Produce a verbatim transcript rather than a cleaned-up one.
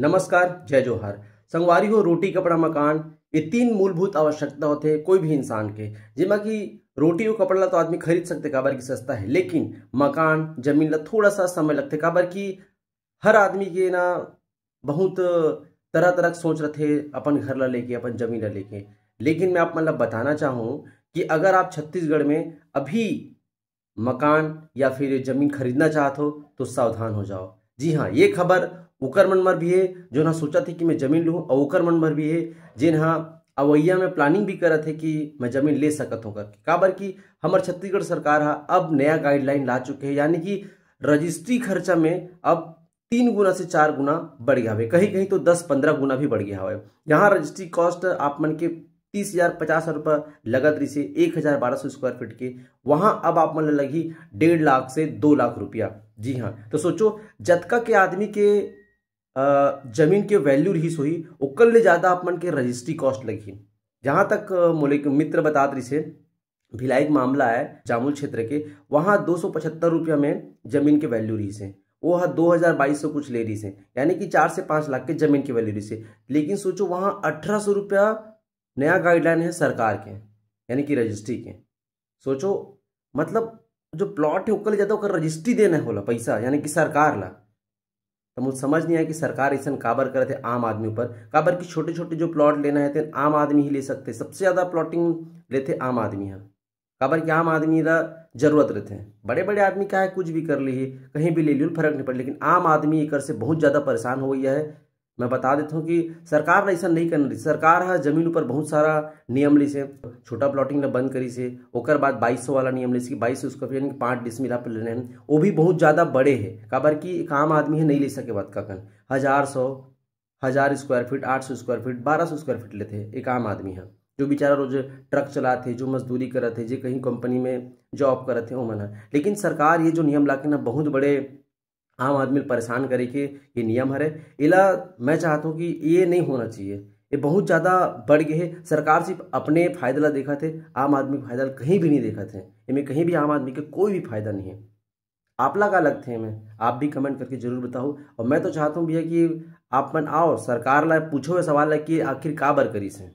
नमस्कार, जय जोहार। संगवारी हो, रोटी, कपड़ा, मकान, ये तीन मूलभूत आवश्यकता होथे कोई भी इंसान के, जेमा कि रोटी अउ कपड़ा ला तो आदमी खरीद सकथे, काबर कि सस्ता हे, लेकिन मकान, जमीन ला थोड़ा सा समय लगथे, काबर कि हर आदमी के ना बहुत तरह-तरह के सोच रथे अपन घर ला लेके, अपन जमीन ला लेके। लेकिन मैं आप मन ला बताना चाहूँ कि अगर आप छत्तीसगढ़ में अभी मकान या फिर जमीन खरीदना चाहत हो, तो सावधान हो जाओ। जी हाँ, ये खबर ओकर मन बर भी हे, जोन ह सोचत हे कि मैं जमीन लूँ, अउ ओकर मन बर भी हे, जेन ह अवइया में planning भी करत हे कि मैं जमीन ले सकत हों करके। काबर कि हमर छत्तीसगढ़ सरकार ह अब नया guideline ला चुके हे, यानी कि रजिस्ट्री खर्चा में अब तीन गुना से चार गुना बढ़ गया हवे, कहीं-कहीं तो दस पन्द्रह गुना भी बढ़ गया हवे। यहाँ रजिस्ट्री cost आप मन के तीस हजार, पचास हजार रुपया लगत रहिसे एक हजार बारह सौ स्क्वायर फीट के, वहाँ अब आप मन ल लगही डेढ़ लाख से दो लाख रुपया। जी हाँ, तो सोचो, जतका के आदमी के, अ, जमीन के value रहिस होही, ओकर ले ज़्यादा आप मन के रजिस्ट्री cost लगही। जहाँ तक, अ, मोले एक मित्र बतात रहिसे, भिलाई के मामला है जामुल क्षेत्र के, वहाँ दो सौ पचहत्तर रुपया में जमीन के value रहिसे, वो ह दो हजार बाईस सौ कुछ ले रहिसे, यानी कि चार से पाँच लाख के जमीन के value रहिसे। लेकिन सोचो, वहाँ अठारह सौ रुपया नया guideline है सरकार के, यानी कि रजिस्ट्री के। सोचो, मतलब, जो plot है, ओकर ले ज़्यादा ओकर रजिस्ट्री देना होला पैसा, यानी कि सरकार ला। तो मुझे समझ नहीं आया कि सरकार अइसन काबर करत हे आम आदमी ऊपर, काबर कि छोटे-छोटे जो plot लेना हे, तेन आम आदमी ही ले सकथे। सबसे ज़्यादा plotting लेथे आम आदमी ह, काबर कि आम आदमी ला जरूरत रहिथे। बड़े-बड़े आदमी का है, कुछ भी कर लिही, कहीं भी ले लिही, फर्क नहीं पड़े, लेकिन आम आदमी एकर से बहुत ज़्यादा परेशान हो गया है। मैं बता देता हूँ कि सरकार ला अइसन नहीं करना रहिस। सरकार ह जमीन ऊपर बहुत सारा नियम लिसे, छोटा plotting ला बंद करिसे, ओकर बाद बाईस सौ वाला नियम लिसे कि बाईस सौ स्क्वायर फीट यानी कि पाँच डिसमिल आप लेना है, वो भी बहुत ज़्यादा बड़े हे, काबर कि एक आम आदमी ह नहीं ले सके, बात का कन हजार सौ, हजार स्क्वायर फीट, आठ सौ स्क्वायर फीट, बारह सौ स्क्वायर फीट लेथे एक आम आदमी ह, जो बेचारा रोज ट्रक चलाथे, जो मजदूरी करत हे, जे कहीं कंपनी में job करत हे, ओमन ह। लेकिन सरकार ये जो नियम लाके ना बहुत बड़े आम आदमी ल परेशान करे के ये नियम हरे, एला मैं चाहत हूँ कि ये नहीं होना चाहिए। ये बहुत ज़्यादा बढ़ गए हे। सरकार सिर्फ अपने फायदा ला देखत हे, आम आदमी के फायदा ला कहीं भी नहीं देखत हे। एमे कहीं भी आम आदमी के कोई भी फायदा नहीं है। आपला का लगथे एमे? आप भी comment करके जरूर बताओ। और मैं तो चाहता हूँ भैया कि आप मन आओ, सरकार ला पूछो ये सवाल ला कि आखिर काबर करिस हे।